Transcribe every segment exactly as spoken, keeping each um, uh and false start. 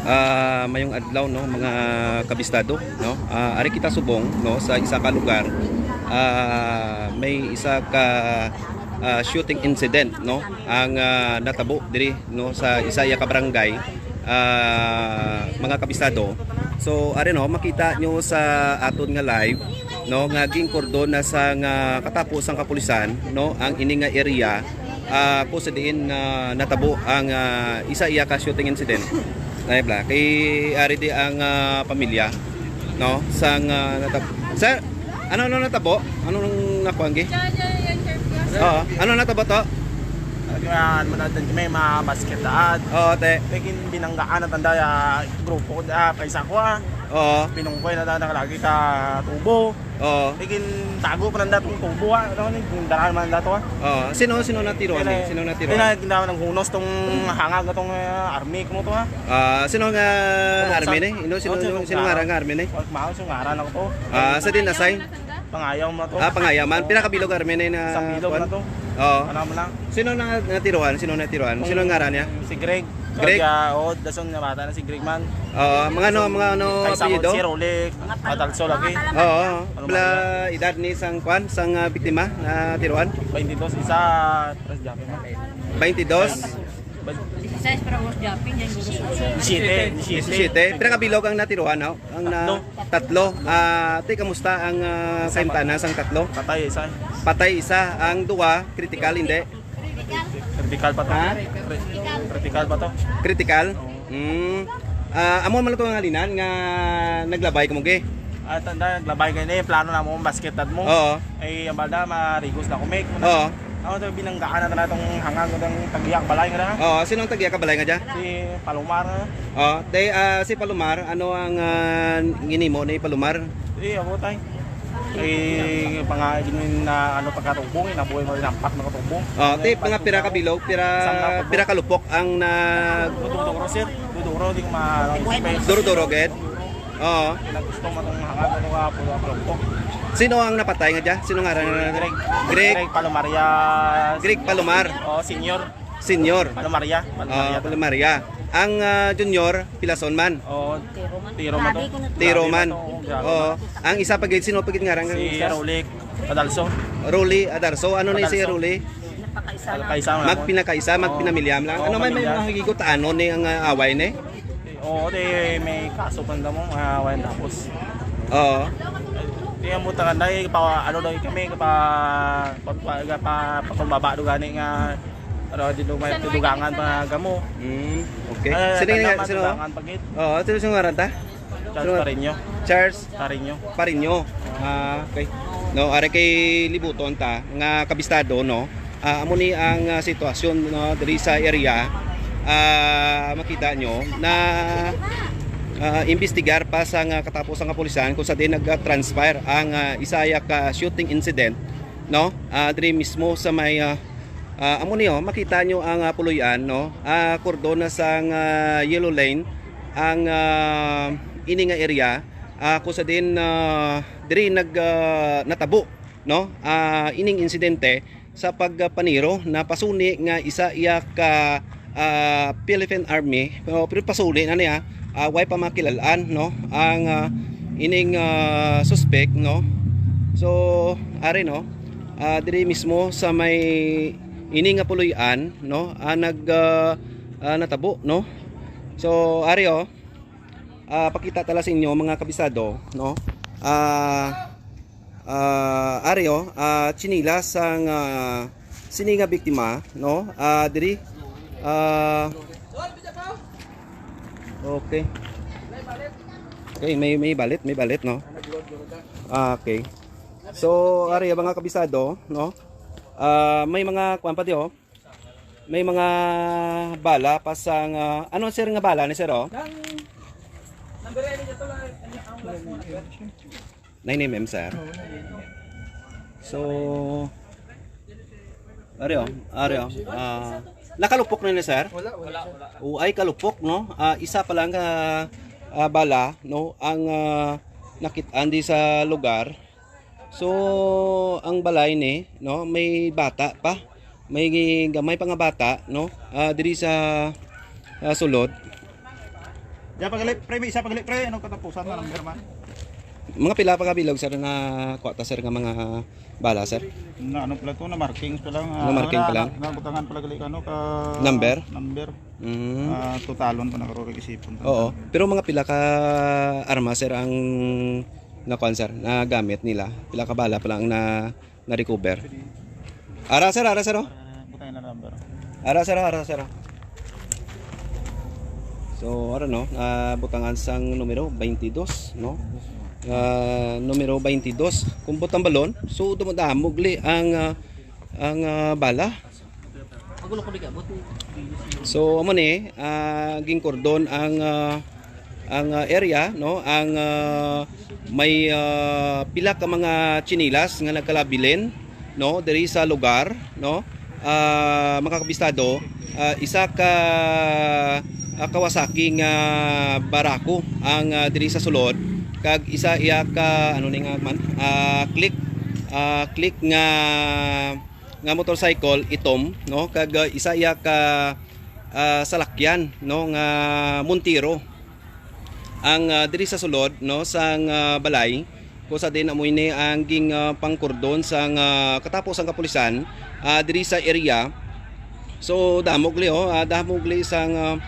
Ah, mayong adlaw, no, mga kabistado, no. Ah, ari kita subong, no, sa isa ka lugar. Ah, may isa ka, ah, shooting incident, no, ang, ah, natabo diri, no, sa isa iya ka barangay, ah, mga kabistado. So, ari, no, makita nyo sa aton nga live, no, nga ginkordon na sa nga katapos sang kapulisan, no, ang ini nga area, ah, kung sa diin, ah, natabo ang, ah, isa iya ka shooting incident. Ay, bla, kay ari di ang, ah, pamilya, no, sang, ah, natab-, sir, ano, ano natabo? Ano nang nakuha, gi? Oo. Ano natabo to? Kaya, ano na din, may mga basket daan. Oo, te. Kaya ginbinanggaan na tanda, ah, grupo, ah, paisa ko, ah. Oo. Pinungkoy na tanda lagi ka tubo. Oo. Kaya gintago pa nanda tong tubo, ah. Ano ni, gindaraan man nanda to, ah. Oo. Sino, sino natiro, Kaya ni? Sino natiro? Kaya gindawa ng hunos tong hangag na tong, ah, army, kuno to, ah. Ah, sino nga Kuno army sa ni? Ino, sino, Oh, sino sino nga nga? Nga army ni? Wag mahal, sino nga ako to? Ah, sa din assign? Pangayaw mo to. Ah, Pangayaw man. Pila ka bilog army ni na Isang bilog kuwan? Na to. Oo. Ano mo lang? Sino na natiruhan? Sino natiruhan? Sino ang ngaran niya? Si Greg. Greg? Kaya, oh, dason na bata na si Greg man. Oo, mga ano, mga ano Ay, sa apelyido? Si Rolex. Atalso lagi. Oo, Ano bla man? Edad ni sang kuwan, sang, ah, biktima na tiruhan? Twenty-two, isa, tres jacket man. Twenty-two? Dieciséis, pero was jumping, yan, guro. Disiete, disiete. Disiete. Pila ka bilog ang natiruhan, no? Ang na Tatlo. Tatlo. Ah, te, kamusta ang, ah, Isa pa. Kaimtanan sang tatlo? Patay isa. Patay isa. Ang duwa, critical, hindi? Critical pa to. Ha? Cri-, critical pa to. Critical? Oo. Mm. Ah, amo man to ang halinan nga naglabay kamo, ge? Ah, tanda, naglabay kayo na yung plano na mo, basket dad mo. Oo. Ay, ang balda, marigos na kumik. Oo. Ako to, binanggaan na tala tong hangang, itong tagiyak balay nga na. Oo, sino ang tagiyak ka balay nga dyan? Si Palomar. Oh, te, ah, si Palomar, ano ang, ah, ginimo ni Palomar? Eh, ako, tay. Eh, mga ginin na, ano, pagkatubong, eh, nabuhay mo, nampak na katubong. Oh, te, mga pira ka bilog, pira, Isang na pira ka lupok ang nag- Duduro, sir. Duduro, di ko ma-, Duro-duro, ged? Oo. Gusto mo itong hangat, ano ka, puro lupok. Sino ang napatay nga dyan? Sino nga Si ran-, Greg. Greg? Greg Palomaria. Greg Palomar. Oh, senior. Senior. Palomaria. Ah, Palomaria. Palomaria. Ang, ah, junior, pilason man? Oh, tiro man to. Tiro man. Grabe to, grabe Oo. to. Ang isa pa gid, sino pa gid nga ran? Si Isa? Rolex Adalso. Rolly Adarso. Ano ni si Adalso. Rolly? Nagpakaisa lang. Magpinakaisa, Oo. Magpinamilya lang. Oo, Ano man may pamilya. Mga higot ano ni ang, ah, away ni? Oo, di may kaso pa nila mo, mga away tapos. Oo. Di ang butangan na, eh, pa, ano daw kami, pa, pa, pa, pa, pakumbaba do gani nga, ano, di do may San Juan, tudugangan San pa Juan. Gamo. Mm, okay. Ay, Sino tanda nga, man, sino? Tudangan pa gid. Oo, sino, sino ngaran ta? Charles Sino? Pareño. Charles Pareño. Pareño. Ah, okay. No, ari kay libuton ta nga kabistado, no. Ah, amo ni ang, ah, sitwasyon, no, diri sa area. Ah, makita nyo na, ah, imbestigar pa sa nga katapos ang kapulisan kung sa din nag-transpire ang, ah, isa ya ka shooting incident, no? Ah, diri mismo sa may, ah, ah, amo ni, oh, makita nyo ang, ah, puloy-an, no? Ah, kordon na sang, ah, yellow lane ang, ah, ini nga area, ah, kung sa din, ah, diri nag, ah, natabo, no? Ah, ining insidente sa pagpaniro na pasuni nga isa iya ka, ah, Philippine Army, no? Pero pasuni na niya, ah, way pa makilal-an, no? Ang, ah, ining, ah, suspect, no? So, ari, no? Ah, diri mismo sa may ini nga puloy-an, no? Ah, nag, ah, ah, natabo, no? So, ari, oh. Ah, pakita tala sa inyo, mga kabisado, no? Ah, ah, ari, oh, ah, tsinelas sang, ah, sini nga biktima, no? Ah, diri. Ah, okay. Okay, may, may balit, may balit, no? Ah, okay. So, ari, mga kabisado, no? Ah, may mga kuwan pa di, oh. May mga bala pa sang, ah, ano, sir, nga bala ni, sir, oh? Nang number yan, ito lang, ano, ang last mo, number? Nine M M, sir. So, ari, oh, ari, oh. Ah, nakalupok na ni, sir? Wala, wala, sir. O, ay, kalupok, no? Ah, isa pa lang ka, ah, bala, no? Ang, ah, nakit-an di sa lugar. So, ang balay ni, no, may bata pa. May gamay pa nga bata, no? Ah, diri sa, ah, sulod. Isa pa gali, pre, may isa pa gali, pre. Anong katapusan na number man? Mga pila pa ka bilog, sir, na kuha ta, sir, nga mga bala, sir? Na ano pala to, na markings pa lang. Na marking pa lang? Na, na butangan pala gali ka, ano, ka Number? Number. Mm. Ah, totalon pa na karo isipon. Oo. Pero mga pila ka arma, sir, ang nakuan, sir, na gamit nila? Pila ka bala pa lang na na-recover. Ara, sir, ara, sir, oh. Butang na number. Ara, sir, ara, sir. So, ara, no, ah, butangan sang numero twenty-two, no? Ah, numero twenty-two. Kung butang balon, so dumadamo gali ang, ah, ang, ah, bala. So, amo ni, ah, ginkordon ang, ah, ang, ah, area, no, ang, ah, may, ah, pila ka mga tsinelas nga nagkalabilin, no, diri sa lugar, no. Ah, mga kabistado, ah, isa ka, ah, Kawasaki nga barako ang, ah, diri sa sulod, kag isa iya ka, ano ni nga man, ah, Click, ah, Click nga, nga motorcycle, itom, no, kag, ah, isa iya ka, ah, salakyan, no, nga Montero. Ang, ah, diri sa sulod, no, sang, ah, balay, kung sa din amo ini ang ging, ah, pangkordon sang, ah, katapo sang kapulisan, ah, diri sa area. So, damo gali, oh, ah, damo gali sang, ah,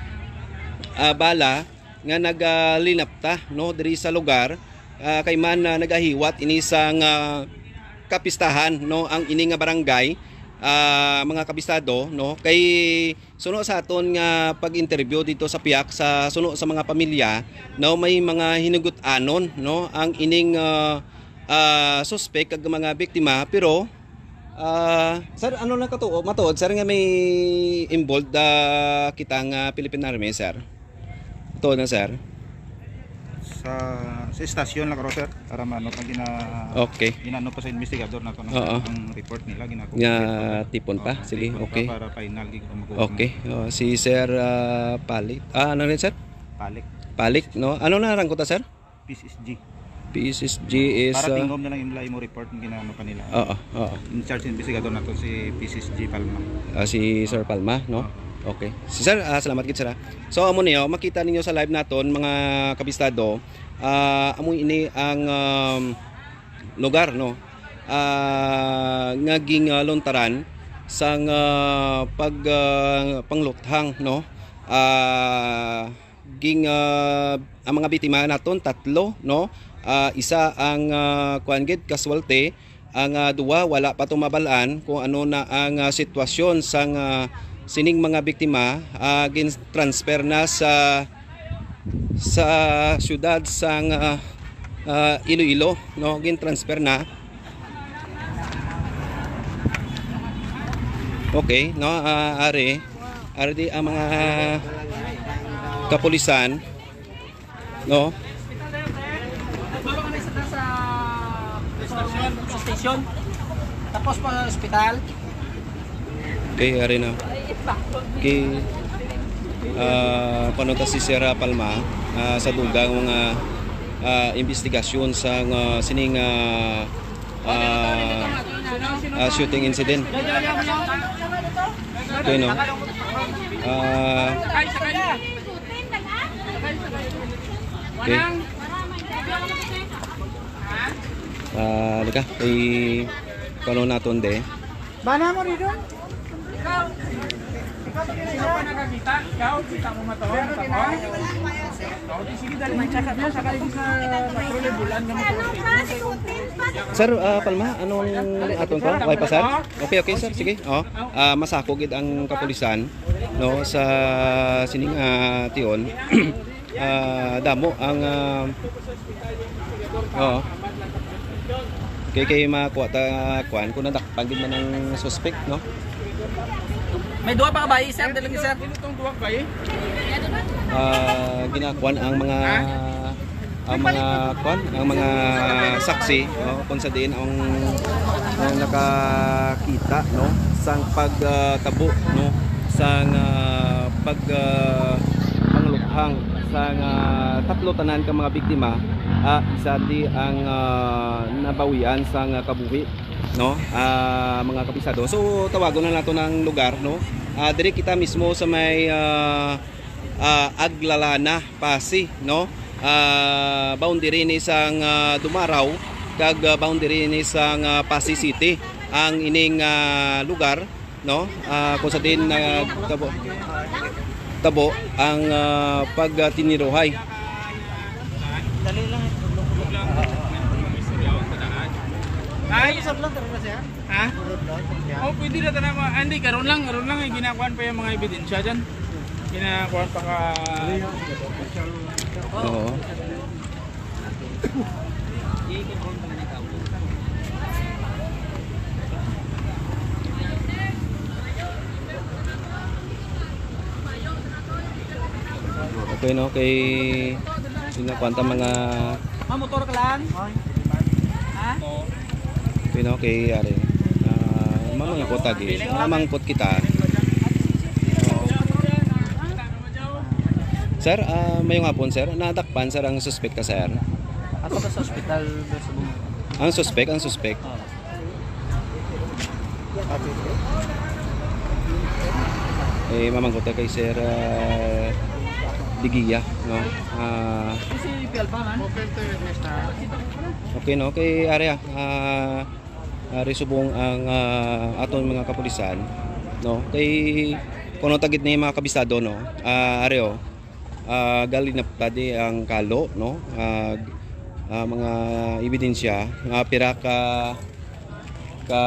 ah, bala nga nagalinapta, no, diri sa lugar, ah, kay man, ah, nagahiwat ini sang, ah, kapistahan, no, ang ini nga barangay, ah, mga kabistado, no, kay suno sa aton nga pag-interview dito sa pihak sa suno sa mga pamilya, no, may mga hinugot-anon, no, ang ining, ah, ah, suspek kag mga biktima, pero, ah, sir, ano na katuo, matuod, sir, nga may involved, ah, kita nga Philippine Army, sir? Tuod na, sir. Sa, sa estasyon lang, sir, para maano pa gina-, Okay. Ginano pa sa investigador na to, no? Oo. Ang report nila, gina-, Nga tipon pa? Oo, Sige, tipon pa okay. Para final gid kung makuha mo. Okay. Oh, si Sir, ah, Palik. Ah, ano rin, sir? Palik. Palik, no? Ano na rangkot ta, sir? P S S G. P S S G is, Para ah, tingog na lang imla imo report nga ginano kanila. Oo, oo. In charge investigador nato si P S S G Palma. Ah, si Sir Palma, no? Oo. Okay. Si Sir, ah, salamat gid, sir, ah. So, amo niyo, makita ninyo sa live naton, mga kabistado, ah, amo ini ang, um, lugar, no? Ah, nga ging, ah, luntaran sang, ah, pag, ah, pangluthang, no? Ah, ging, ah, ang mga biktima naton tatlo, no? Ah, isa ang, ah, kuan gid, casualty, ang, ah, duwa wala pa tumabal-an kung ano na ang, ah, sitwasyon sang, ah, sining mga biktima. Ah, gin-transfer na sa, sa siyudad sang, ah, ah, Iloilo, no? Gin-transfer na. Okay, no? Ah, ari, ari di ang mga kapulisan, no? Sa station. Tapos pa ospital. Okay, ari na. Okay. Ah, panunta si Sir Palma, ah, sa dugang mga, ah, investigasyon sa, ah, sining, ah, ah, ah, shooting incident. Okay, no? Ah, okay. Ah, lika, i-, kuno naton de. Bana mo rin doon? Ikaw, ikaw, ikaw, ikaw, ikaw, ikaw, ikaw, ikaw, ikaw, ikaw, ikaw, Sir, ah, Palma, anong aton pa? Way pa, sir? Okay, okay, sir. Sige. Oh, ah, masako gid ang kapulisan, no, sa sining, ah, tion. Ah, damo ang, ah, oo. Kay, kay makuha ta, kuan, kung nadakpan gid man ang suspect, no? May duha pa ka bayi, sir. Dili lagi, sir. Ah, ginakuan ang mga, ang mga, kuan, ang mga saksi, no? Kung sa diin ang, ang nakakita, no? Sang pag, ah, tabo, no? Sang, ah, pag, ah, pangluthang sang, ah, tatlo tanan ka mga biktima, ah, isa di ang, ah, nabawian sang, ah, kabuhi, no? Ah, mga kabisado. So, tawagon na nato ng lugar, no? Ah, diri kita mismo sa may, ah, ah, Aglalana, Passi, no? Ah, boundary ni sang, ah, Dumaraw kag, ah, boundary ni sang, ah, Passi City ang ining, ah, lugar, no? Ah, kung sa din nagtabo tabo ang, ah, pagtiniruhay. Dali lang. Ay, usap lang talaga siya. Ha? Road lang siya. Oh, pwede na tanan mo. Ah, hindi, karon lang, karon lang, eh, ginakuan pa yung mga ebidensya dyan. Ginakuan pa ka. Oo. Okay, no? Kay sino kwanta mga Ah, motor ka lang? Ha? Okay, no? Kay ari. Ah, mamangkot agi. Mamangkot kita. Sir, ah, mayong hapon, sir. Nadakpan, sir, ang suspek ka, sir? Ato ka sa ospital, Sir Subong. Ang suspek, ang suspek. Oo. Eh, mamangkot kay Sir, ah, Digia, no? Ah, Kasi P L pa man. Okay, no? Kay area, ah, ari subong ang, ah, aton mga kapulisan, no? Kay kuno tagid ni mga kabisado, no? Ah, ari, oh. Ah, gali na tadi ang kalo, no? Ah, ah, mga ebidensya nga pira ka, ka,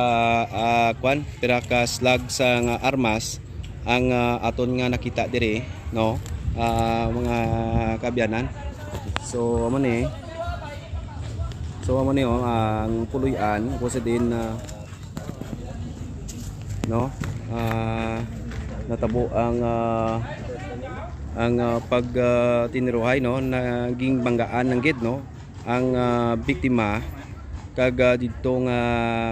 ah, kwan, pira ka slag sa nga armas ang, ah, aton nga nakita diri, no? Ah, mga kaabyanan. So, amo ni. So, amo ni, oh, ang puloy-an, kung sa din, ah, no? Ah, natabo ang, ah, ang, ah, pag, ah, tiniruhay, no? Naging banggaan lang gid, no? Ang, ah, biktima kag, ah, didto nga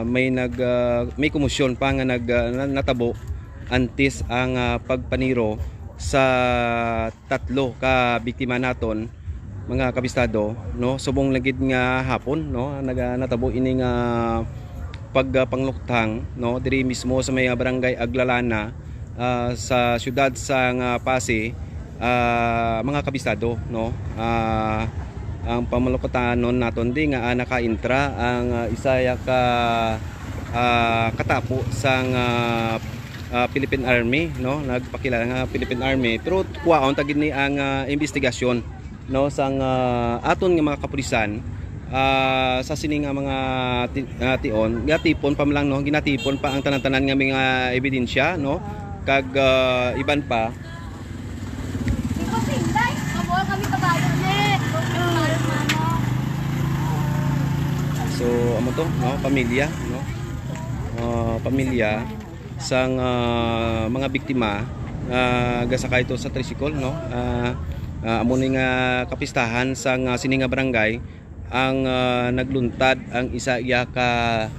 may nag, ah, may komosyon pa nga nag, ah, na-, natabo antes ang, ah, pagpaniro sa tatlo ka biktima naton, mga kabistado, no? Subong lang gid nga hapon, no, naga-, natabo ini nga pagpangluktang, no, diri mismo sa may, ah, barangay Aglalana, ah, sa siyudad sang, ah, Passi, ah, mga kabistado, no. Ah, ang pamaluktanon naton di nga, ah, nakaintra ang, ah, isa ya ka, ah, katapo sang, ah, ah, Philippine Army, no? Nagpakilala nga Philippine Army. Pero kuwaon ta gid ni ang, ah, investigasyon, no, sang, ah, aton nga mga kapulisan, ah, sa sini nga mga ti-, ah, tion. Ginatipon pa man lang, no? Ginatipon pa ang tanan-tanan nga mga ebidensya, no? Kag, ah, iban pa. Di ko sinday. Mabuhay kami kabayo ni. Kabayo, mama. So, amo to, no? Pamilya, no? Ah, pamilya sang, ah, mga biktima nga gasakay to sa tricycle, no? Ah, ah, amo ni nga kapistahan sang, ah, sini nga barangay ang, ah, nagluntad ang isa iya ka,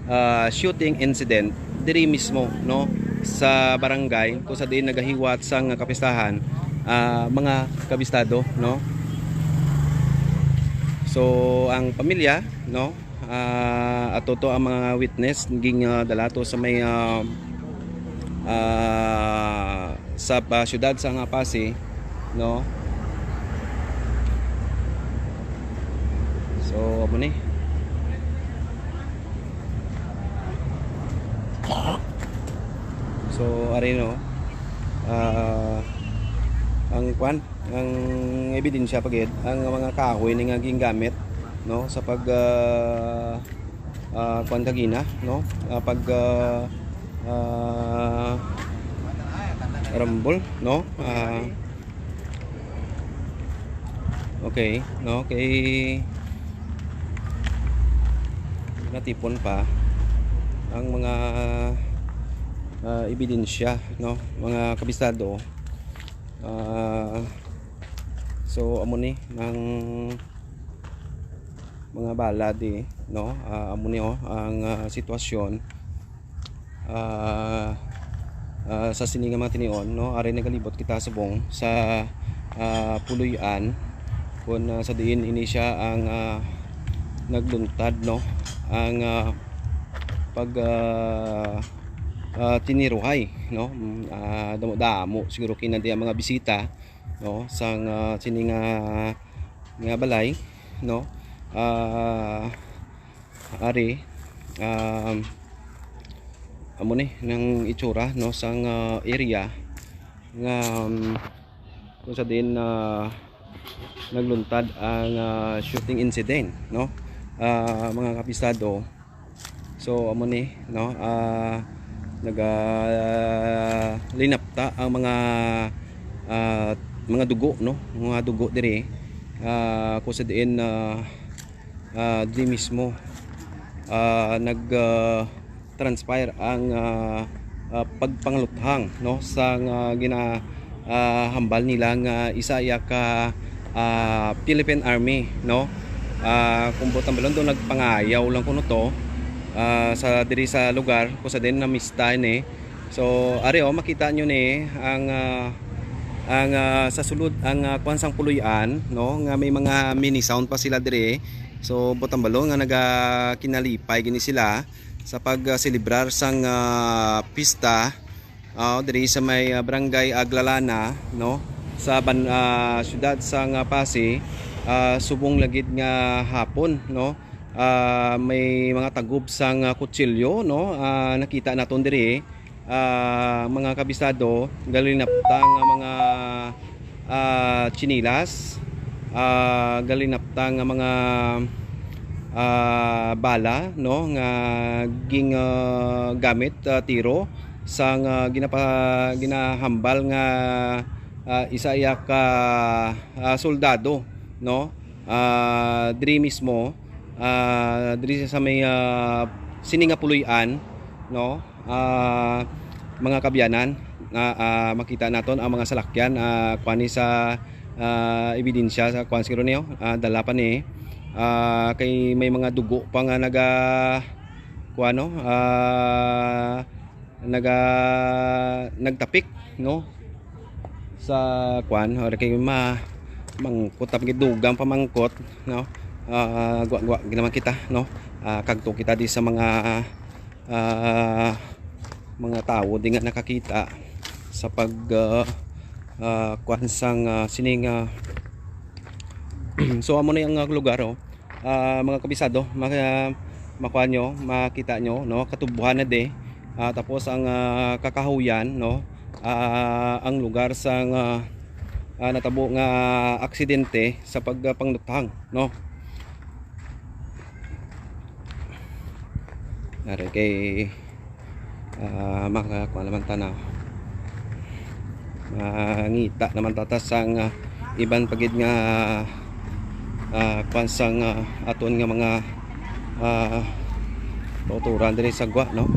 ah, shooting incident diri mismo, no, sa barangay kung sa diin nagahiwat sang kapistahan, ah, mga kabistado, no. So, ang pamilya, no, ah, ato to ang mga witness, ging, ah, dala to sa may, ah, ah, sa, ah, siyudad sa nga Passi, no? So, amo ni. So, ari, no? Ah, ang kwan, ang ebidensya pa gid, ang mga kahoy ni nga gingamit, no, sa pag, ah, ah, kwan kagina, no? Ah, pag, ah, ah, rumble, no? Ah, okay, no? Kay natipon pa ang mga, ah, ebidensya, no? Mga kabisado. Ah, so, amo ni ang mga bala di, no? Ah, amo ni, oh, ang, ah, sitwasyon, ah, ah, sa sini nga mga tinion, no? Ari nagalibot kita subong sa, ah, Puloy-an, kun, ah, sa diin ini siya ang, ah, nagluntad, no? Ang, ah, pag, ah, ah, tiniruhay, no? Mm, ah, damo-damo siguro kinadi ang mga bisita no, sang, ah, sini nga, nga balay, no. Ah, ari, um, amo ni nang itsura, no, sang, ah, area nga, um, kung sa din, ah, nagluntad ang, ah, shooting incident, no. Ah, mga kabisado, so amo ni, no, ah, naga linapta ang mga, ah, mga dugo, no, mga dugo diri, ah, kung sa diin, ah, ah, diri mismo, ah, nag, ah, transpire ang, ah, ah, pagpangaluthang, no, sang, ah, gina, ah, hambal nila nga isa iya ka, ah, Philippine Army, no. Ah, kung buot silingon, daw nagpangayaw lang kuno to, ah, sa diri sa lugar kung sa din namista ini. So, ari, oh, makita nyo ni ang, ah, ang, ah, sa sulod ang, ah, kwan sang puloy-an, no, nga may mga mini sound pa sila diri. So, buot silingon nga naga kinalipay gini sila sa pag, ah, selebrar sang, ah, pista, ah, diri sa may, ah, Barangay Aglalana, no, sa ban-, ah, siyudad sang, ah, Passi, ah, subong lagid nga hapon, no. Ah, may mga tagob sang, ah, kutsilyo, no, ah, nakita naton diri, ah, mga kabisado, galinapta nga mga, ah, tsinelas, ah, galinapta nga mga, ah, bala, no, nga ging, ah, gamit, ah, tiro sang, ah, ginapa-, ginahambal nga, ah, isa iya ka, ah, soldado, no. Ah, diri mismo, ah, diri sa may, ah, sini nga puloy-an, no. Ah, mga kaabyanan, na, ah, makita naton ang mga salakyan, ah, kuan ni sa, ah, ebidensya sa kuan siguro niyo, ah, dala pa ni, ah, kay may mga dugo pa nga naga, kuan, no, ah, naga, nagtapik, no, sa kuan, or kay ma-, mangkot, tapos dugang pamangkot, no, ah, gwa-gwa gid naman kita, no, ah, kagto kita di sa mga, ah, mga tawo di nga nakakita sa pag, ah, ah, kuan sang, ah, sining, ah, so, amo na yung, ah, lugar, oh. Ah, mga kabisado, ma-, makuha nyo, makita nyo, no, katubuhan na di. Ah, tapos ang, ah, kakahuyan, no, ah, ang lugar sang, ah, ah, natabo nga aksidente sa pagpangluthang, no. Ari kay, ah, makakuha naman ta na. Mangita naman ta ta sang, ah, iban pa gid nga, ah, kwan sang, ah, aton nga mga, ah, kauturan diri sa gwa, no?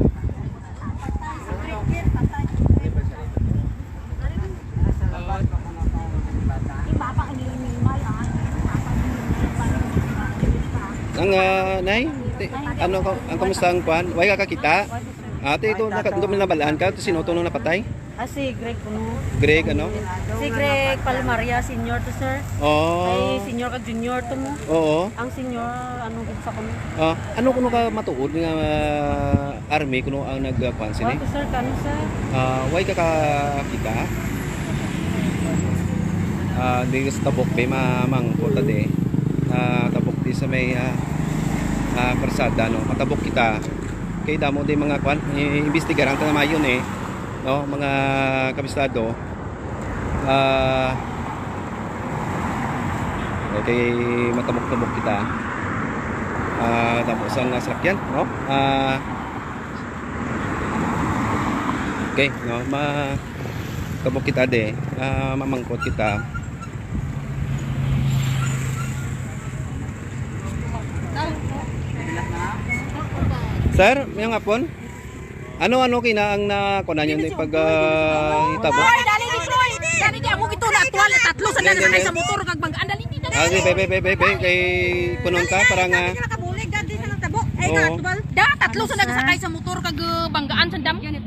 Ang, ah, nay, ti-, ano ka, ang kamusta ang kwan? Way ka kakita? Ate, ito, naka-, ito may nabalaan ka? Ito, sino to nung napatay? Ah, si Greg kuno. Greg, ano? Si Greg Palmaria, senior to, sir. Oh. Ay, senior kag junior to mo. Oo. Ang senior, ano, gid sa kuno. Ah, ano kuno ka matuod nga, ah, army kuno ang nag, ah, kwan sini? Wato, sir, kano, sir? Ah, way ka kakita? Ah, di sa tabok, be, mamangkot, ade. Ah, tabok di sa may, ah, ah, karsada, no? Matabok kita. Kay damo di mga kwan, i-, imbestigaran ta na mayon, eh. No, mga kabisado. Ah, okay, matabok-tabok kita. Ah, tapos ang, ah, salakyan, no? Ah, okay, no? Ma-, tabok kita de. Ah, mamangkot kita. Sir, mayong hapon. Ano, ano kina ang na, kuan ninyo ni pag, ah, hitabo? Ay, dali di, Troy. Dali di, amo gito na actual, tatlo sa dali, dali, sakay sa motor kag banggaan, dali di, dali. Ah, okay, be, be, be, be, be, kay kunon ka para nga. Dali, dali, nakabulig, dali sa nagtabo. Ay, oo. Actual. Da, tatlo sa nagsakay sa motor kag, uh, banggaan sa dam. Mm.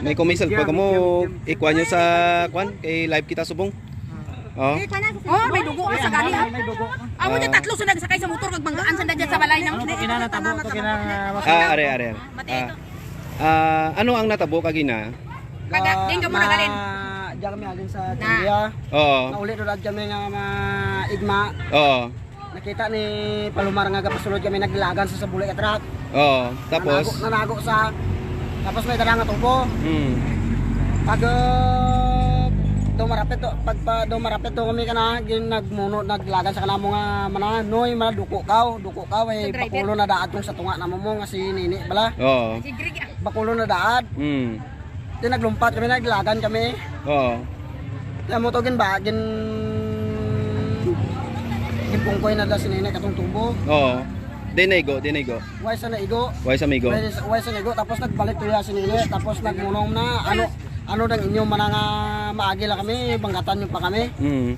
May kumisal pa kamo, ikuha nyo sa, kuan, kay live kita subong. Oh. Oh, may dugo na sa gani. May dugo. Amo ni tatlo sa nagsakay sa motor kag banggaan sa dyan sa balay namo. Ano to, kinatabo to, kina-, ah, are, are, are. Mati ito. Ah, ano ang natabo kagina? Kaga, din ka mo nagalin. Diyan kami halin sa Chandria. Oo. Nauli doon kami nga maigma. Oo. Nakita ni Palomar nga gapasulod kami naglagan sa, sa buli ka truck. Oo. Tapos? Nanago, nanago sa, tapos may dala nga tubo. Hmm. Pag, uh, daw marapit to, pag pa, daw marapit to kami kana, gin nagmuno, naglagan sa kanamo nga mana, "Noy, mana, duko kaw, duko kaw, eh, bakulo na daad tong sa tunga namo mo nga si Nini bala." Oo. Bakulo na daad. Hmm. Di naglumpat kami, naglagan kami. Oo. Kaya mo to gin ba, gin, ginpungkoy na da si Nene katong tubo. Oo. Di naigo, di naigo. Way sa naigo. Way sa migo. Way sa, way sa naigo. Tapos nagbalik to ya si Nene. Tapos nagmunong na, ano, ano dang inyo man nga maagi la kami, banggatan nyo pa kami. Mm.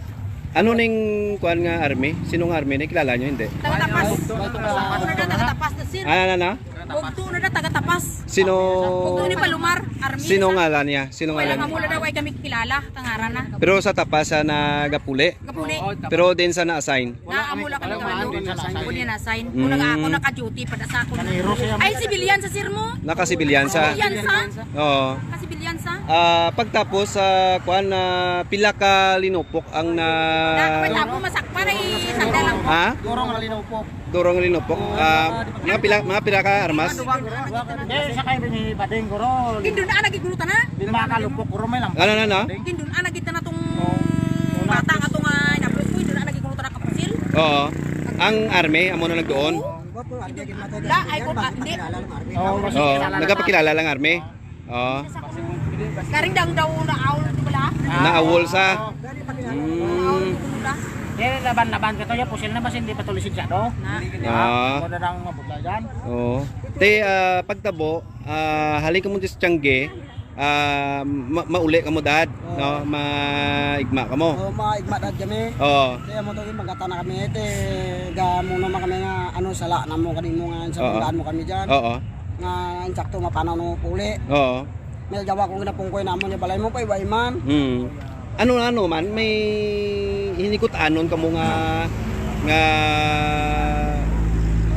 Ano ning kuan nga army? Sino nga army? Nakilala nyo, hindi? Taga Tapas. Ano na, taga Tapas na, sir? Ano, ano, ano? Bugto na na, taga Tapas. Sino? Bugto ni Palomar, army. Sino ngalan niya? Sino ngalan niya? Wala, amo na daw, ay kami kilala, kangaran na. Pero sa Tapas sa nagapuli? Gapuli. Pero din sa na-assign? Na, amo lang kami kabalo. Amo din na-assign. Amo na, ako naka-duty, pada sa ako na. Ay, civilian sa, sir, mo? Naka-civilian sa? Civilian sa? Oo. Naka-civilian sa? Ah, pagtapos sa kuan, na pila ka linupok ang na... Na, wait, ako masakpan ay sanda lang. Ha? Durong nga linupok. Durong linupok. Ah, mga pila, mga pila ka armas? Hindi, sa kayo ni Bading, guro. Gindun-an lagi guro ta na. Di makalupok, guro, may lang. Ano, ano, ano? Gindun-an lagi ta na tong bata nga tong, ah, inabot ko, gindun-an lagi guro ta na kapusil. Oo. Ang army, amo na nagduon? La, ay, ko, ah, hindi. Oo, nagapakilala lang army. Oh. Karing daw daw na awol, di ba la? Naawol sa. Naawol, Mm. di ba la? Dili, laban-laban ka to, ya, pusil na ba, hindi pa to lisensya, no? Na. Ah. Wala nang mabudla dyan. Oo. Te, ah, pagtabo, ah, hali ka mo sa Tiangge, ah, ma-, mauli ka mo, dad, Oo. no? Maigma ka mo. Oo, maigma, dad, kami. Oo. Kaya mo to, magkata na kami, te, ga, mo naman kami nga, ano, sala na mo, kani mo nga, sa Oo. Pagdaan mo kami dyan. Oo. Nga, insakto, mapanaw na mo puli. Oo. May jawa kong ginapungkoy namo niya balay mo pa, iba iman. Hmm. Ano, ano man, may hinikot-anon kamo nga, nga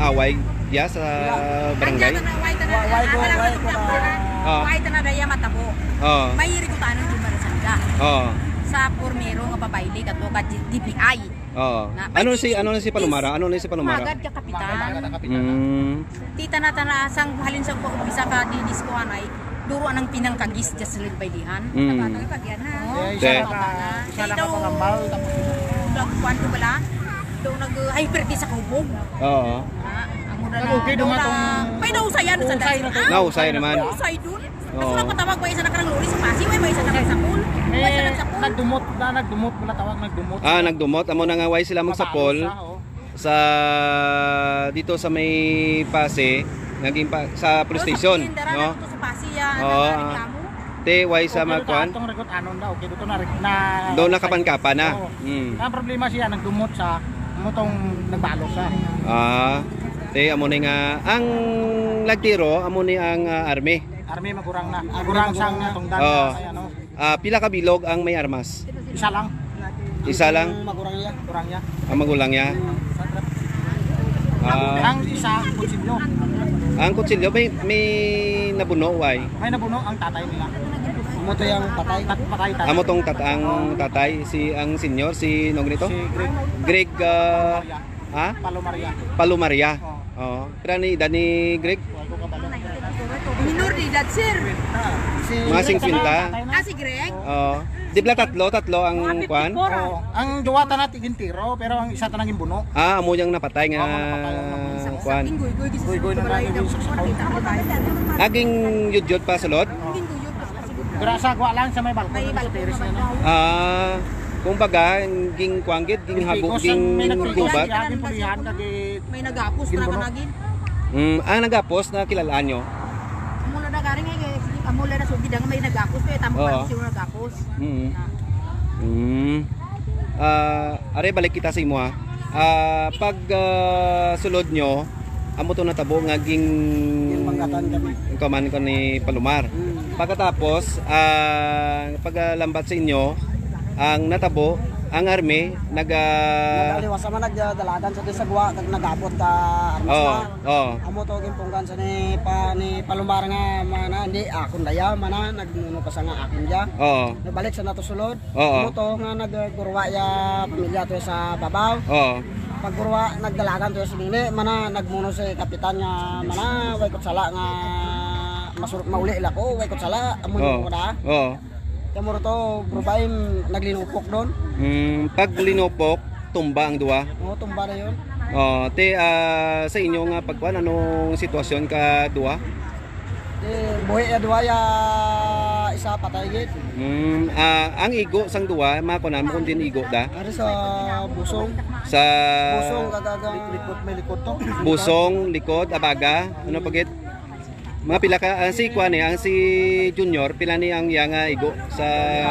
away ya sa barangay? Andyan na, why ka na, Wa-, why ko, why ko na. Ah. Why ka na daya matabo? Oh. May hinikot-anon di ba na sanda? Oh. Sa pormero nga babayli, kato ka D P I. Oo. Na, Ano may si, ano na si Palomar? Ano na si Palomar? Magad ka kapitan. Magad ka kapitan. Mm. Tita na tana sang halin sa ko umpisa ka di disko anay. Duro anang pinang kagis just like baylihan. Mm. Taga-taga kagyan na. Oo, Te. Isa na ka, isa na ka Daw, pangambal, tapos daw kuwan ko bala. Daw nag-, uh, hyper di sa kaubog. Oo. Ah, amo na Ang okay, lang. Daw dumatong na, may nausayan sa Usay dati. na to. Ah, Nausay naman. Usay dun. Kaso Oo. nagpatawag pa isa na karang lori sa Pasig, may, may isa na sa Sapul. May isa na sa Sapul. Nagdumot na, nagdumot, wala tawag, nagdumot. Ah, nagdumot. Amo na nga, why sila magsapol? Mabalos na, oh. Sa, dito sa may Pasig, naging pa, sa police Pero sa station, Pasig, no? dara na to sa Pasig, ah, Oo, nagreklamo. Te, why sa Okay, magkuan? Atong regot, ano na, okay, dito na, na, Doon na kapan-kapan na. Oo. Mm. Ang problema siya, nagdumot sa, mutong nagbalos siya. Ah, te, amo ni nga, ang nagtiro, amo ni ang, ah, army. Army, magurang na. Magurang sang tungdan Oo. na, ano. Ah, pila ka bilog ang may armas? Isa lang. Isa lang? Magurang niya. Magurang niya. Ang magulang niya? Ah. Ang isa, kutsilyo. Ang kutsilyo, may, may nabuno, why? May nabuno ang tatay nila. Amo to yung patay? Tat-, patay, tatay. Amo tong tat-, ang tatay, si, ang senior, si, nung nito? Si Greg. Greg, ah, Maria. Ha? Palo Maria. Palo Maria. Oo. Oo. Pira ni edad ni Greg? Minor de edad, sir. Si Mga singkwenta? Ah, si Greg? Oo. Di ba tatlo, tatlo ang Mga kuan? fifty-four, ah. Oo. Ang duwa ta na tigintiro, pero ang isa ta naging buno. Ah, amo yang napatay nga Oo, napatay ang nabuno. Sa kuan. King Guygoy, gis-, Guygoy na balay nga daw. Guygoy. Naging yudyod pa sulod? King Guygoy, pas-, pas-, Pero sa gwa lang sa may balkon May lang sa balkon terrace naman na, no? daw. Ah, kumbaga, ging kuan gid, ging hago, Pigos ang may ging nagpigos gubat. siya, yung pulihan, kagi May nagapos, Ginbuno. Traka nagin. Mm, ah, nagapos, nakilalaan nyo? Amo la na garing ay, amo la na sugid ang may nagapos, kaya tamo Oo. pa si nagapos. Mm. Mm. Ah, are, balik kita sa imo, ha. Ah, pag, ah, sulod nyo, amo to natabo nga ging Ginbanggatan kami. Kaman ko ni Palomar. Mm. Pagkatapos, ah, paglambat sa inyo, ang natabo, Ang army, naga- Nagaliwas naman, nagdalagan sa disagwa, kag nagabot ka, armas Oh, na. Oh. Amo to, gimpunggan sa ni pa, ni Palomar nga, mana, hindi, akon daya, mana, nagmuno pa sa nga akon dya. Oo. Nabalik sa nato sulod. Oo. Amo to, nga nagguruwa ya pamilya to sa babaw. Oo. Pagguruwa, nagdalagan to sa nini, mana, nagmuno si kapitan nga, mana, way ko sala nga, masur-, mauli la ko, way ko sala, amo Oo. Ko na. Oo. Kamo to, bro, ba, im, naglinupok doon? Mm, pag linupok, tumba ang duwa? Oo, tumba na yun. Oh, te, ah, sa inyo nga pagkuan, anong sitwasyon ka duwa? Eh, buhi ya duwa ya isa patay gid. Mm, ah, ang igo sang duwa, makunan mo kung din igo da? Ari sa busong. Sa Busong, kagagang likod, may likod to. Busong, likod, abaga, ano pa gid? Mga pila ka, ang si kuan ni, ang si Junior, pila ni ang iya nga igo sa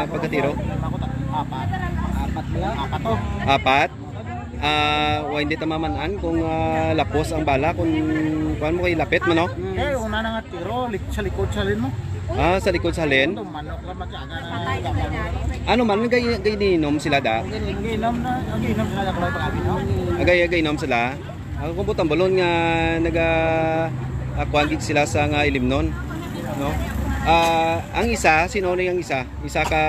pagkatiro? Apat. Apat pala. Apat to. Apat? Ah, wa, hindi ta maman-an kung, ah, lapos ang bala, kung kuan mo kay lapit man, no? Eh, una na nga tiro, lik-, sa likod sa lin mo. Ah, sa likod sa lin? Ito, manok lang, magkaga na. Ano man, gay-, gay-, giinom sila da? Giinom na, giinom sila, da, kulay pag-abi, no? Ah, gay-, gainom sila? Ako kung butang balon nga naga, ah, kuwan gid sila sa nga ilimnon, no? Ah, ang isa, sino ni ang isa? Isa ka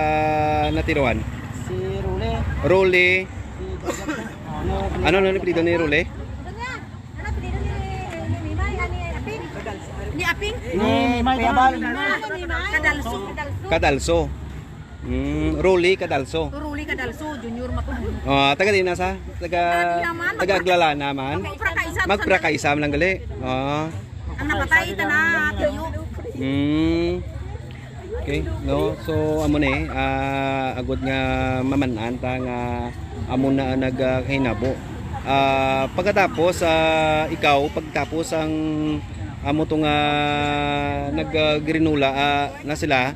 natiruan? Si Rule. Rule. Si Joseph. Ano, ano ang apelyido ni Rule? Ano apelyido ni, ni Mimay? Ah, ni Aping? Ni Aping? Ni Mimay Tabal. Ah, ni Mimay. Cadalso. Cadalso. Mm, Rolly Cadalso. Rolly Cadalso, Junior Matuhon. Ah, taga din na sa? Taga, Taga Dilaman, taga magpra- Aglalana man? Magprakaisa. Magprakaisa man lang gali. Ah. Ang napatay, tana, tiyo. Mm. Okay, no? So, amo ni, ah, agod nga maman-an ta nga amo na ang nag, ah, kahinabo. Ah, pagkatapos, ah, ikaw, pagkatapos ang amo to nga nag, ah, grinula, ah, na sila,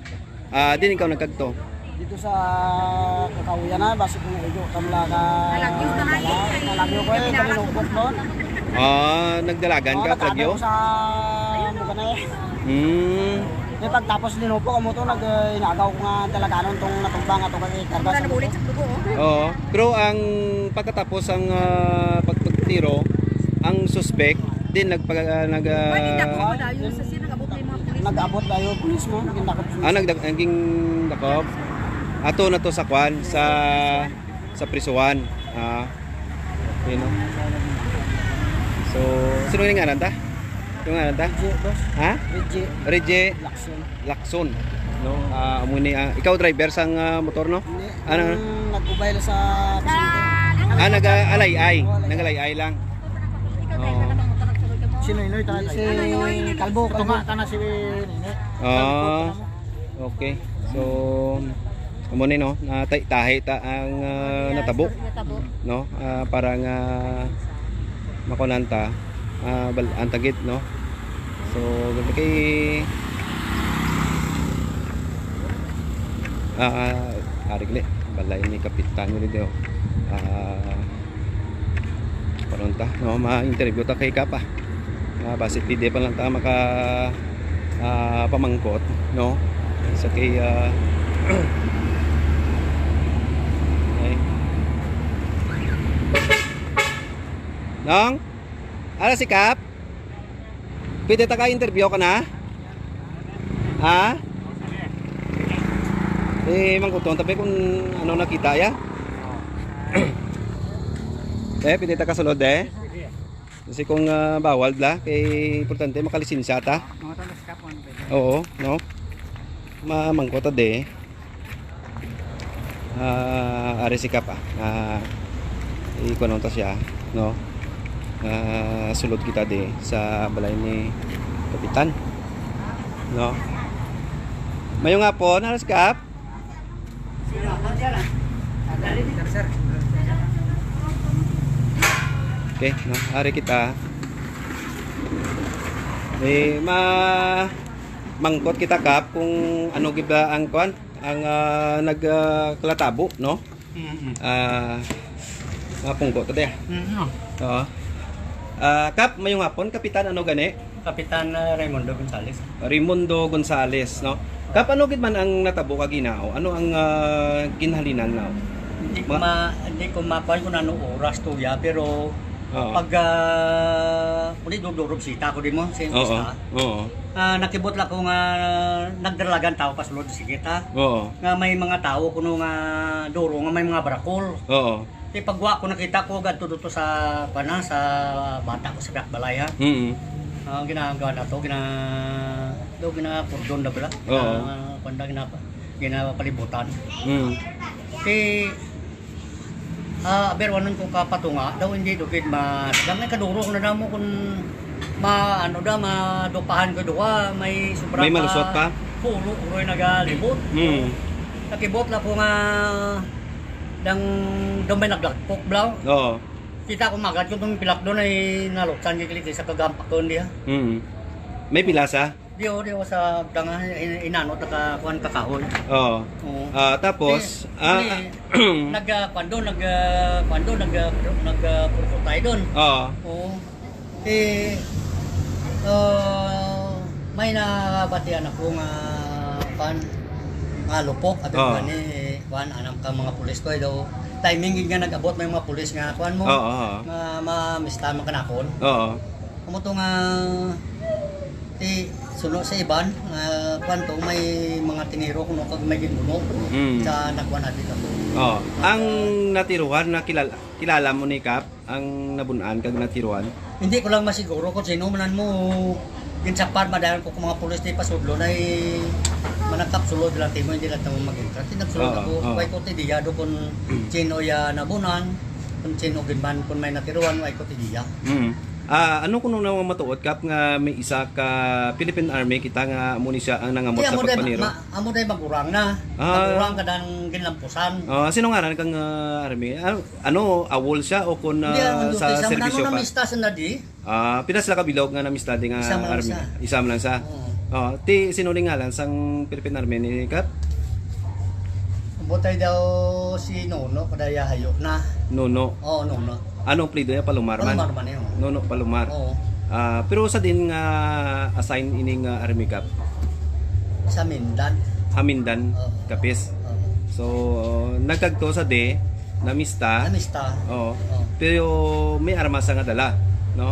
Ah, din ikaw nagkagto? Dito sa Kakahuyan na, basi kung igo, kamla ka. Nalagyo na nga, eh. Nalagyo ko, eh, kalinupok doon. Ah, nagdalagan ka, nagkagyo? Sa, ano ka na, eh. Hmm. May pagtapos linupok, amo to, nag, eh, inagaw ko nga dalaganon tong natumbang ato kay karga sa bulit sa dugo, oh. Oo. Pero ang pagkatapos ang, ah, pagtiro, ang suspek din nagpag-, ah, nag, ah, Pwede na po, madayon sa sir, nag-abot na yung mga pulis. Nag-abot na yung pulis mo, naging dakop. Ah, nagdag-, naging dakop. Ato na to sa kwan, sa, sa prisuhan. Ah, you know. So, sino yung ngalan ta? Yung ngalan ta? Reggie, boss. Ha? Reggie. Reggie. Lacson. Lacson. No? Ah, amo ni, ah, ikaw driver sang, ah, motor, no? Hindi. Ano? Yung nag-ubay lang sa pasahero. Ah, nag-alay-ay. Oo, alay-ay. Nag-alay-ay lang. Oo. Si Noynoy, tana Si tayo. Kalbo, Ito Kalbo. Nga, tana si Nene. Ah, okay. So, amo ni, no, natay-, tahi ta ang, ah, natabo, Natabo. No? Ah, para nga makunan ta, ah, bal-, ang tagit, no? So, gabi kay, ah, ah, ari gali, balay ni Kapitan mo dito. Ah, Karon ta, no, ma-interview ta kay Kap, ah. Ah, basi pwede pa lang ta maka, ah, pamangkot, no? Sa kay, ah, okay. Nang? Ara si Kap? Pwede ta ka interview ka na? Ha? Eh, mangkuton tabi kung ano nakita ya. Eh, pwede ta kasulod, eh. Kasi kung, ah, bawal bla, kay importante makalisensya ta. Mga talas ka po, ano, pwede? Oo, no? Mamangkot ta di. Ah, ari si Kap, ah. Ah, ikuan ta siya, no? Ah, sulod kita di sa balay ni Kapitan, no? Mayong hapon, ari si Kap. Okay, no? Ari kita. Eh, ma-, mangkot kita, Kap, kung ano gid ba ang kuan? Ang, ah, nag, ah, kalatabo, no? Mm-mm. Ah, mga pungko to, te. Mm-mm. Oo. Ah, Kap, mayong hapon, Kapitan, ano gani? Kapitan, ah, Raimundo Gonzales. Raimundo Gonzales, no? Kap, ano gid man ang natabo kagina? Ano ang, ah, ginhalinan na? Ma- Ma, hindi ko makuha kung ano oras to ya, pero Oo. pag, ah, uli dudurog sita ko di mo, sa Oo. Pista. Oo. Ah, nakibot lang ko nga nagdalagan tao pa sulod sa kita. Oo. Nga may mga tao kuno nga duro nga may mga barakol. Oo. Di pagwa ko nakita ko gadto dito sa, kuwan na, sa bata ko sa Piak Balay, ha? Mm. Ah, ginagawa na to, gina-, do, ginakurdon na bala. Oo. Gina-, kuwan na, ginapa-, ginapalibutan. Mm. Di, ah, aber wanon ko kapatunga, daw hindi do gid ma-, daghan kaduro na namo kung ma-, ano da, madupahan ko duha, may sobra May malusot pa? Pulo, uroy nagalibot. Mm. Nakibot lang ko nga, dang, dang may naglagpok, bro. Oo. Kita ko magad ko itong pilak doon ay naluksan kay kilikis sa kagampak ko, hindi, ha? Mm. May pilasa? Di, oh, di, oh, sa danga, in-, inanot na ka, kuwan, kakahoy. Oo. Oo. Ah, tapos, Di, ah, di, nag, ah, kuwan doon, nag, ah, kuwan doon, nag, ah, nag, ah, purputay doon. Oo. Oo. Eh, ah, may nabatian ako nga, kuwan, nga lupok, abi Oo. ko ni, kuwan, anam ka mga pulis ko, eh, daw, timing gid nga nag-abot may mga pulis nga, kuwan mo, Oo, oo. nga mamista man kanakon. Oo. Amo to nga, ti, suno sa iban, nga, kuwan to, may mga tiniro kuno kag may ginbuno Mm. sa nagkuwan natin ako. Oo. Ang natiruhan na kilala, kilala mo ni Kap? Ang nabun-an kag natiruan? Hindi ko lang masiguro kung sino man mo ginsapat, madayon ko kung mga pulis di pasudlo na managkapsulod lang timo, hindi lang tamo mag-entra. Tinagsulod Oo, ako, oo. Way ko tidiya do kung sino ya nabunan, kung sino ginban, kung may natiruan, way ko tidiya. Mm. Ah, ano kuno na matuod, Kap, nga may isa ka Philippine Army kita nga amo ni siya ang nangamot Di, sa amo day, pagpaniro? ma-, amo day magurang na. Ah. Magurang ka dang ginlampusan. Ah, sino ngaran kang, ah, Army? Ah, Ano, awol siya o kun, Hindi, ah, ang sa duty sa serbisyo manano pa? Namista sa nadi? Ah, pila sila ka bilog nga namista di nga Isa man lang army? Sa. Isa man lang sa? Oo. Oh, ti, sino ni ngalan sang Philippine Army ni Kap? Butay daw si Nono, kadaya hayo na. Nono. Oo, Nono. Ano ang apelyido niya? Palomar man? Palomar man yun. Nono Palomar. Oo. Ah, pero sa din nga assign ining, ah, Army Kap? Sa Mindan. Ah, Mindan, Oo. Capiz. Oo. So, nagkagto sa di, namista. Namista. Oo. Oo. Pero may armas nga dala, no?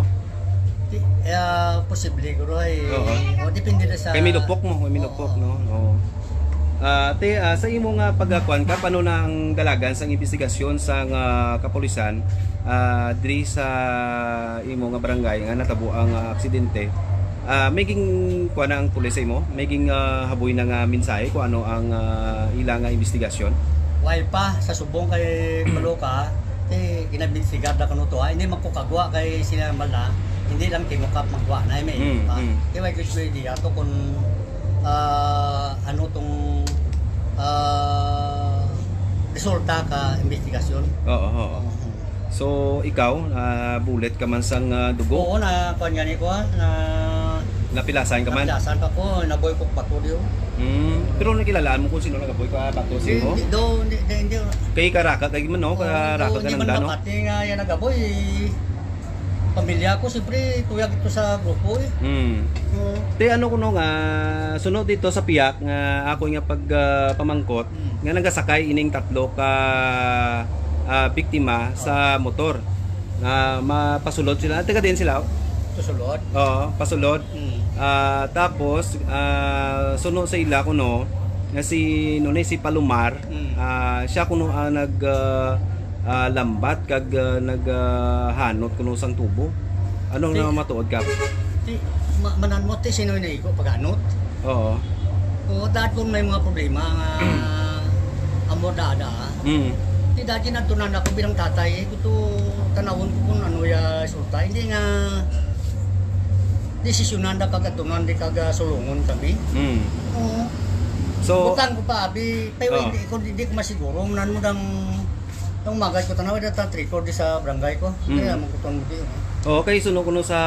Di, eh, posible, guro, ay, Oo. o, depende na sa Kay may lupok mo, may Oo. lupok, no? Oo. Ah, te, ah, sa imo nga pagkakuan ka, paano na ang dalagan sang investigasyon sang, ah, kapulisan, ah, diri sa imo nga barangay nga natabo ang, ah, aksidente? Ah, may ging kuan na ang pulis sa imo? May ging, ah, haboy na nga mensahe kung ano ang, ah, ila nga investigasyon? Way pa, sa subong kay Kaloka, eh, ginabistigar na kuno to, ha? Hindi man ko kagwa kay sila man na, hindi lang Team Kap magwa na, eh, may Mm, pa. mm. Kay way ko idea to kung, ah, ano tong, ah, resulta ka investigasyon. Oo, oo. Mhm. So, ikaw, ah, bulit ka man sang, ah, dugo? Oo, na, kuwan nga ni kuwan, na Napilasan ka man? Napilasan pa ko, naboy ko bato diyo. Mm, pero nakilalaan mo kung sino nagaboy ka bato sa Hindi, imo? hindi, do, hindi, hindi, hindi. Kay karaka, kay man, no? Oo, Karaka hindi ka man nanda, no? Makati nga yan nagaboy. Pamilya ko, siyempre, tuyag ito sa grupo, eh. Mm. Oo. Te, ano kuno nga, sunod dito sa piyak nga ako nga pag, ah, pamangkot, Mm. nga nagasakay ining tatlo ka, ah, biktima sa motor. Nga mapasulod sila. Taga din sila? Pasulod? Oo, pasulod. Mm. Ah, tapos, ah, suno sa ila kuno nga si, no, ni si Palomar, Mm. ah, siya kuno ang nag, ah, ah, lambat kag, ah, nag, ah, hanot kuno sang tubo. Ano Di- na matuod ka? Ti, ma-, manan mo, ti, sino yung naigo paghanot? Oo. Oo, dahil kung may mga problema nga amo dada, Mm. ti dati nagtunan ako bilang tatay, eh, ito tanawon ko kung ano ya resulta. Hindi nga desisyonan da kagatunan, di kaga sulungon kami. Mm. Oo. So Butang ko pa, abi, pero Oo. hindi ko, hindi ko masiguro, manan mo dang Ang magay ko tanaw, da ta record di sa barangay ko. Mm. Kaya mo ko tong di. Oo, kay suno kuno sa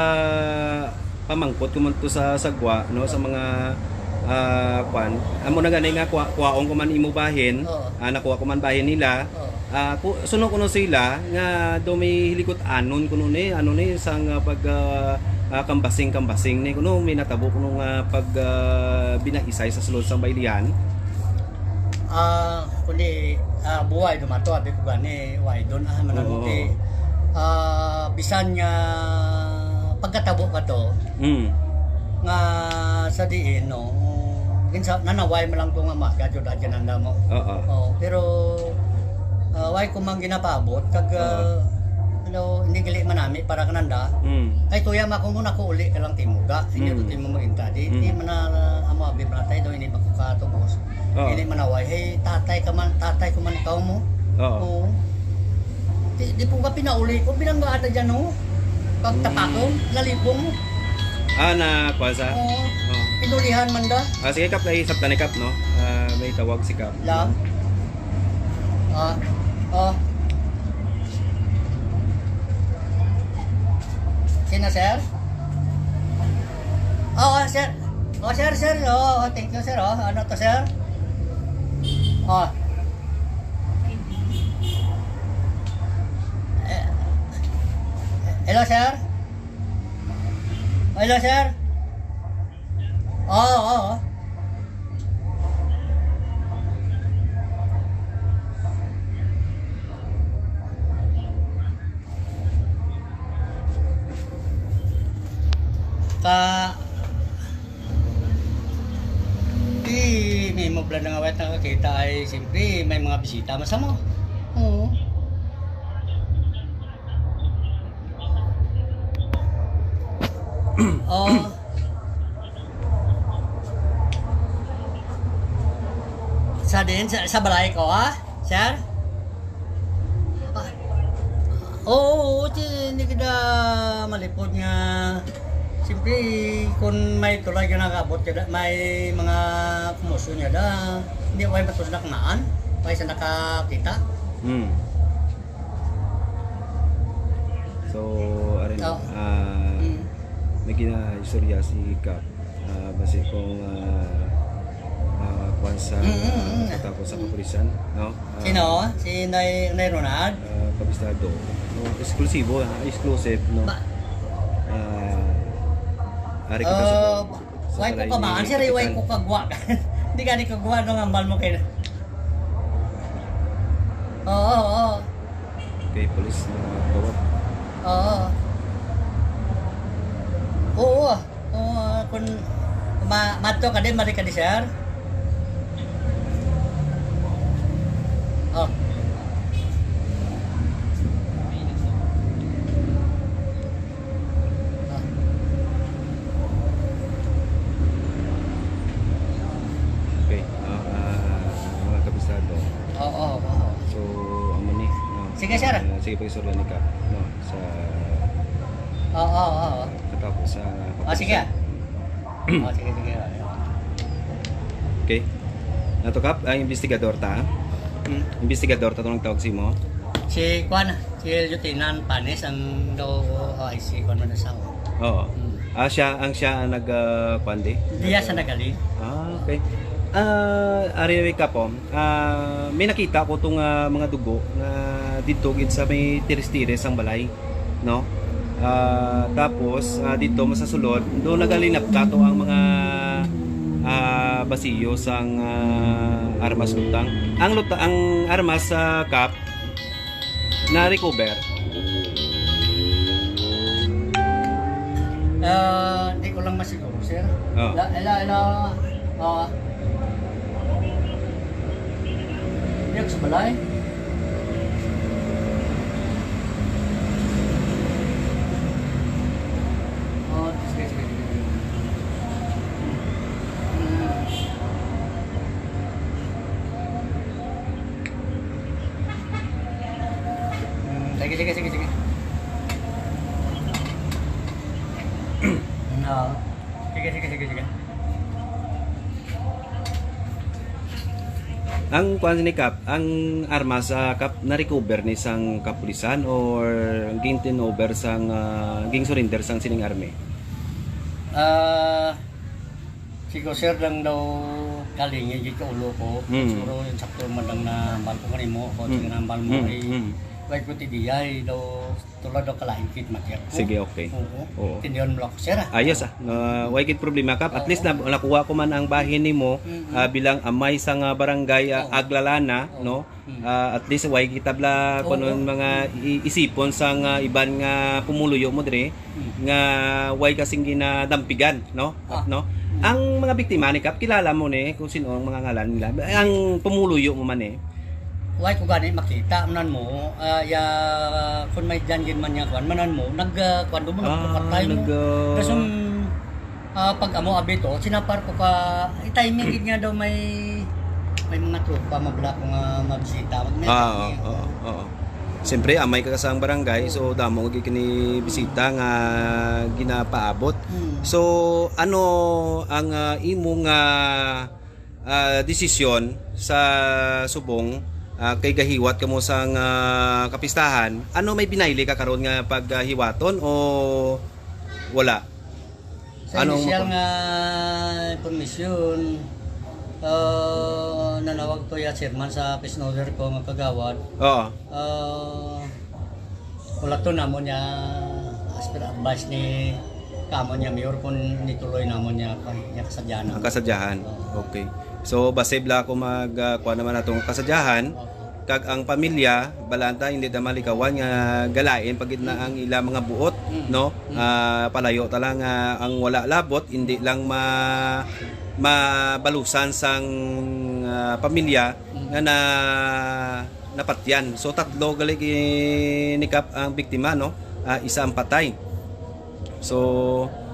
pamangkot ko man to sa sagwa, no, sa mga, ah, kwan. Amo na gani nga kwa-, kwaon ko man imo bahin, Oo. ah, nakuha ko man bahin nila. Oo. Ah, ku-, suno kuno sila nga do may hilikot anon kuno ni, ano ni, sang, ah, pag, ah, ah, kambasing-kambasing ni kuno, may natabo kuno nga pag, ah, binaisay sa sulod sang baylihan. Ah, kundi, ah, buhay dumato, abi ko gani, why doon, ah, man Oo. Ti, ah, bisan nga pagkatabo ka to, Mm. nga sa diin, no, kinsa, nanaway mo lang ko nga maga, jud, adyan ang damo. Oo. Oh, pero, ah, why ko man ginapaabot, kag, Oo. ah, ano, hindi gali manami para kananda. Mm. Ay, tuya, ma, kung muna ko uli ka lang timuga, hindi Mm. ko timo mag-inta, di, di Mm. man na, amo, abi, bratay daw, hindi makakatubos. Oo. Ini manaway, hey, tatay ka man, tatay ko man ikaw mo. Oo. Oo. Di, di po ka pinauli ko, pinanggaata dyan, no? Pagtapakong, Mm. lalipong. Ah, na, kuwan sa? Oo. Oo. Pinulihan man da. Ah, sige, Kap, ay, sabta ni Kap, no? Ah, may tawag si Kap. Lang. Ah, oh. Sino, sir? Oo, sir. Oh, sir, sir. Oo, oh, thank you, sir. Oh, ano to, sir? Oh. Eh, hello, sir. Hello, sir. Oo, oo. Ka, di, may mobla na nga wait nakakita ay, siyempre, may mga bisita. Masama. Oo. Oh. Sa din, sa, sa balay ko, ha? Sir? Ah, oo, oo, ti, hindi kita malipod nga. Siyempre, kung may tulay nga nakabot ka da, may mga kumusyon nga da, hindi ko kayo matos na kumaan, kaya sa nakakita. Hmm. So, arin, Oh. ah, Mm. may ginaistorya si Kap. Ah, basi kung, ah, ah, kuwan sa Mm, mm, mm. pagkatapos sa Mm. kapulisan, no? Ah, Sino? Si Nay, Nay Ronald? Ah, kabistado. So, eksklusibo, ah, exclusive, no? Ba- Ah, ari kita sa Ah, sa why ko balay kamaan, ni sir? Why Kapitan. Ko kagwa? Hindi ka ni kagwa, no, ang bal mo kayo. Oo, oo. Kay police na tawag. Oo. Oo, ah. Oo, ah, kung ma-, madto ka din, mali ka di, sir. Oh. Ah. Okay, ah, ah, mga kabisado. Oo, oo. So, amo ni, no? Sige, sir. Ah, sige, pag-istorya ni Kap, no? Sa Oo, oo, oo. Katapos sa Ah, sige. Oh, sige, sige. Okay. Nato, Kap, ang investigador ta. Hmm. Investigador ta, itong tawag si mo. Si Kwan, si Lieutenant Panis ang daw, oh, ay, si Kwan man sa Oo. Hmm. Ah, siya, ang siya ang nag, ah, kwan di? Diya sa nagali. Ah, okay. Ah, ari, Kap, oh. Ah, may nakita ko tong, ah, mga dugo nga dito gid sa may tiris-tiris ang balay, no? Ah, tapos, ah, dito mo sa sulod, doon nagalinap ka to ang mga, ah, basiyo sang, ah, armas lutang. Ang luta-, ang armas sa Kap na-recover. Ah, di ko lang masiguro, sir. Oh. La, la, la, ah, Diyak sa balay. Oh, sige, sige, sige, sige. Hmm. Hmm, sige, sige, sige, sige. No. Sige, sige, sige, sige. Ang kuan ni Kap, ang armas, ah, Kap, na-recover ni sang kapulisan or ging-turnover sang, ah, ging-surrender sang sining army? Ah, siguro, sir, lang daw kalingi gid ka ulo ko. Mm. Siguro yung sakto man lang na hambal ko kanimo, o Mm. sige na hambal mo Mm. ay Mm. Way ko ti diay daw, tulad daw kalain kit, Matyag ko. Sige, okay. Oo. Oo. Tindihan mo lang ko, sir, ah. Ayos ah. Uh, way gid problema, Kap. At least na nakuha ko man ang bahin nimo Mm-mm. ah, bilang amay sa nga barangay ah, Oo. Aglalana, Oo. no? Mm. Ah, at least way kita bla Oo. kuno mga i- isipon sa nga iban nga pumuluyo mo dire Mm. nga way kasing ginadampigan, no? Ah. No? Ang mga biktima ni Kap, kilala mo ni kung sino ang mga ngalan nila. Ang pumuluyo mo man eh. Way ko gani makita, manan mo, ah, ya, kung may dyan gid man niya, kwan, manan mo, nag, ah, kwan, dumo, Ah, nagpukatay mo. nag, ah, Kasong, ah, pag amo abito, sinapar ko ka, i-timing gid nga daw may, may mga tropa, mabla ko nga mabisita. May Ah, may- oo, oo, oo. Siyempre, amay ka sa barangay, so damo gid kini bisita nga ginapaabot. Hmm. So, ano ang ah, imo nga ah, desisyon sa subong ah, kay gahiwat kamo sa nga kapistahan? Ano may binayli ka karon nga paghiwaton o wala? Sa Anong initial mako- nga impormasyon, ah, nanawag to ya chairman sa peace and order ko nga kagawad. Oo. Ah, wala to namo niya as per advice ni kamo niya mayor kung nituloy namo niya, niya kasadyanan. Ang kasadyahan. Okay. So, base bla ako mag uh, kuha naman atong kasadyahan, kag ang pamilya, balanta, hindi ta malikawan nga galain pagid na ang ila mga buot, Mm. no? Mm. Ah, palayo ta lang nga ang wala labot, hindi lang ma mabalusan sang ah, pamilya Mm. nga na napatyan. So tatlo gali gi- ni Kap ang biktima, no? Ah, isa ang patay. So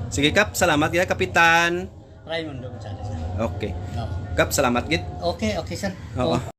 sige Kap, salamat gid Kapitan. Raimundo Gonzalez. Okay. No. Kap, salamat gid. Okay, okay, sir. Oo. Oh.